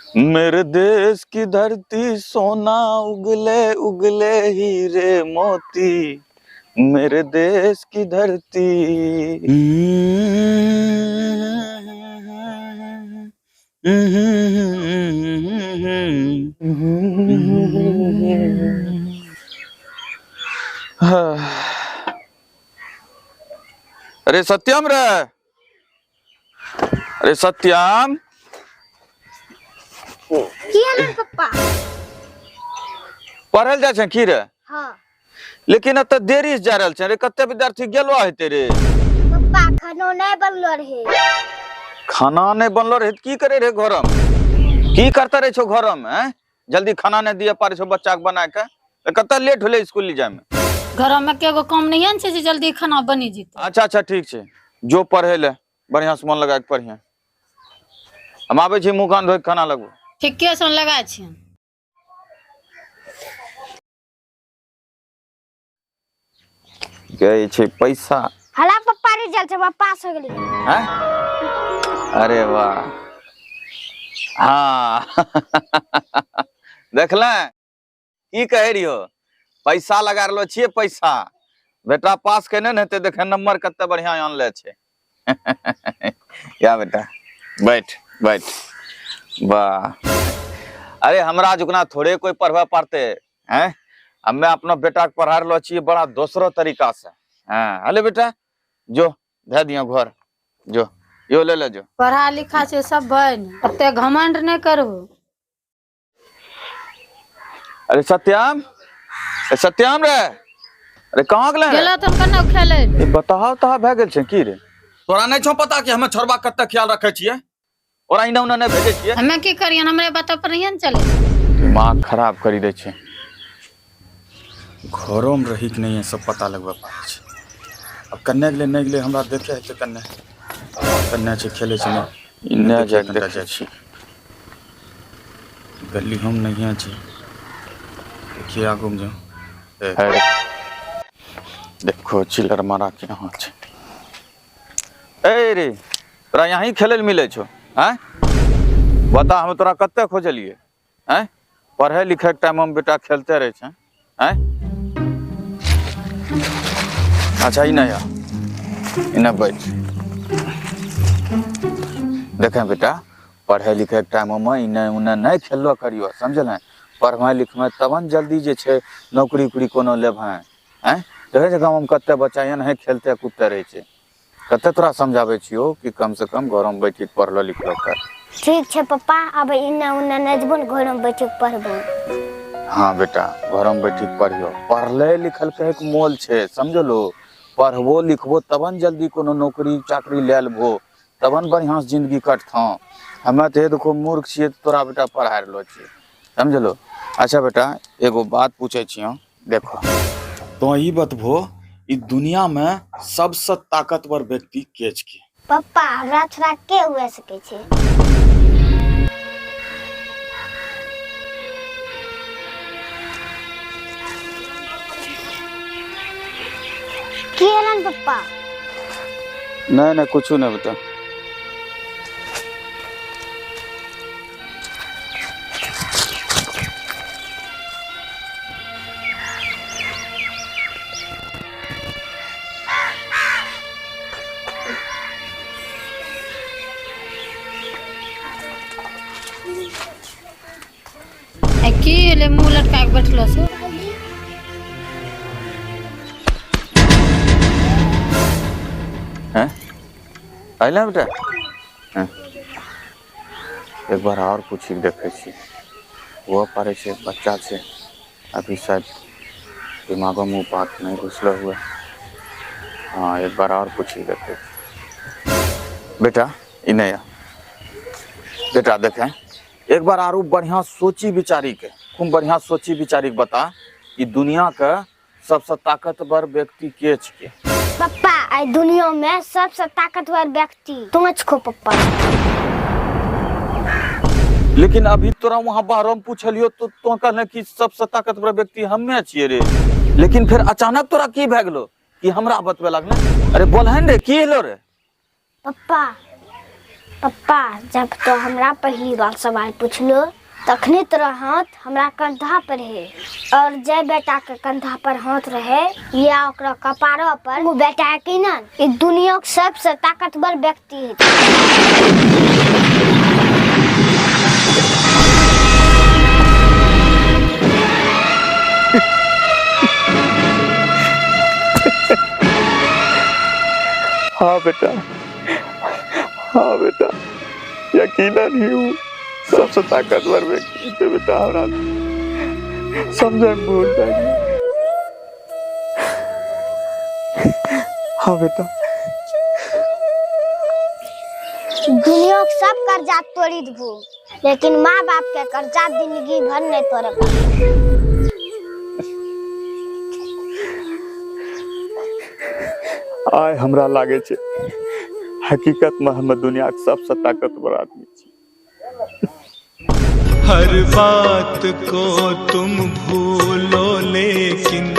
मेरे देश की धरती सोना उगले उगले हीरे मोती, मेरे देश की धरती। अरे सत्यम रे, अरे सत्यम। की हलन पप्पा? पढ़ल जाइ छै की रे? हाँ। लेकिन एतऽ देरी से जा रहल छै रे, कते विद्यार्थी गेलो हेतै रे? पप्पा खानो नहीं बनलो रहे। खाना नहीं बनलो रहे की करे रे घर में? की करते रहे छौ घर में, हैं? जल्दी खाना नहीं दिए पारे छौ बच्चा के बना के, तऽ कते लेट होले स्कूल जाय में? घर में केगो काम नहीं है ने जे जल्दी खाना बनी जीते। अच्छा अच्छा ठीक छै, जो पढ़े ले बढ़िया से मन लगा के पढ़िए। हम आबै छी मुँह कान धोइ के खाना लगबो। ठीके से लगा छी। गई छै पैसा। हला पप्पा रिजल्ट छै, पास हो गेली। हैं? अरे वाह, हाँ। देखले की कहे रहियो, पैसा लगा रहलो छियै पैसा, बेटा पास केने ने हेतै, देखे नंबर कते बढ़िया आनले छै। या बेटा बैठ बैठ। वाह, अरे हमरा जुकना थोड़े कोई पढ़बे पड़ते हैं, हमे अपना बेटा के पढ़ा रहलो छियै बड़ा दोसरो तरीका से। हाँ अले बेटा जो धे दियो घर, जो यो ले ले जो। पढ़ा लिखा छै सब बन, एते घमंड नहीं करबो। अरे सत्यम, ए सत्यम रे, अरे कहाँ गेलै रे? गेलो त कन्ने खेले। ए बताओ तहा भए गेल छै की रे? तोरा नहीं छौ पता कि हमे छोड़बा कते ख्याल रखे छियै, ओरा इना उना नहीं भेजै छियै? हमे की करियन, हमरे बात पर नहीं ने चले। दिमाग खराब करी दै छै, घरो में रही के नहीं है सब पता लगबे पारे छै। अब कन्ने गेलै नहीं गेलै हमरा देखे हेतै, कन्ने कन्ने छै खेले छै ने। इन्ने देखिए जाके कन्ने देखै जाइ छी। गली हम नहीं छै, देखिए आगू में जाओ। अरे, देखो चिल्लर मारा के यहाँ छै। ए रे तोरा यहीं खेले लए मिले छौ? हैं बता, हम तोरा कते खोजलिए? हैं पढ़े लिखे के टाइम हम बेटा खेलते रहे छे। हैं अच्छा इना या इना बैठ। देखें बेटा, पढ़े लिखे के टाइम में इने उने नहीं खेललो करियो, समझल? पढ़बै लिखबै तबन जल्दी जे छै नौकरी उकरी कोनो लेबै। हैं देखै छै गाँव में कते बच्चा एहन है खेलते कूदते रहै छै। कते तोरा समझाबै छियौ कि कम से कम घर में बैठ के पढ़लो लिखलो कर। ठीक छै पप्पा, अब इने उने नहीं जेबो ने, घर में बैठ के पढ़बो। हाँ बेटा, घर में बैठ के पढ़ियो, पढ़ले लिखल के एक मोल छै, समझलो? पढ़बो लिखबो तबन जल्दी कोनो नौकरी चाकरी ले लेबो, तबन बढ़िया से जिंदगी कटतौ। हमे तऽ देखो मूर्ख छियै तऽ तोरा बेटा पढ़ा रहलो छियै, समझलो? अच्छा बेटा एगो बात पूछै छियौ, देखो तो ई बतबो, ई दुनिया में सबसे ताकतवर व्यक्ति के छै? पप्पा हमरा छोड़ा के हुए सकै छै? की हलन पप्पा? नहीं नहीं कुछ नहीं बेटा। की ले मुंह लटका के बैठलो छो? हैं? अइला बेटा? हैं? एक बार और पूछी के देखै छी, वो पारे छै बच्चा छै, अभी शायद दिमागो में बात नहीं घुसलो हुआ। हाँ एक बार और पूछी के देखै छी। बेटा इने आ बेटा, देखें एक बार आरू बढ़िया सोची विचारी के, खूब बढ़िया सोची विचारी के बता कि दुनिया के सबसे ताकतवर व्यक्ति के छे? पप्पा आई दुनिया में सबसे ताकतवर व्यक्ति तुम छो पप्पा। लेकिन अभी तोरा वहां बाहर में पूछलियो तो तो कहले कि सबसे ताकतवर व्यक्ति हमे छियै रे, लेकिन फिर अचानक तोरा की भए गेलो कि हमरा बतबे लगले? अरे बोलहन रे, की हेलो रे? पप्पा पप्पा, जब तो हमरा पहली बार सवाल पूछलो तखनी तोरा हाथ हमरा कंधा पर है, और जे बेटा के कंधा पर हाथ रहे या ओकरा कपारो पर, वो बेटा की न ई दुनिया के सबसे ताकतवर व्यक्ति है। हाँ बेटा, हाँ बेटा, यकीनन ही हूँ सबसे ताकतवर व्यक्ति थे बेटा। हमरा समझे में भूल भए गेल। हाँ बेटा। दुनिया के सब कर्जा तोड़ी देबू, लेकिन माँ बाप के कर्जा जिंदगी भर नहीं तोड़े पाबू। आय हमरा लागे छै हकीकत में हम दुनिया के सबसे ताकतवर आदमी छी। हर बात को तुम भूलो लेकिन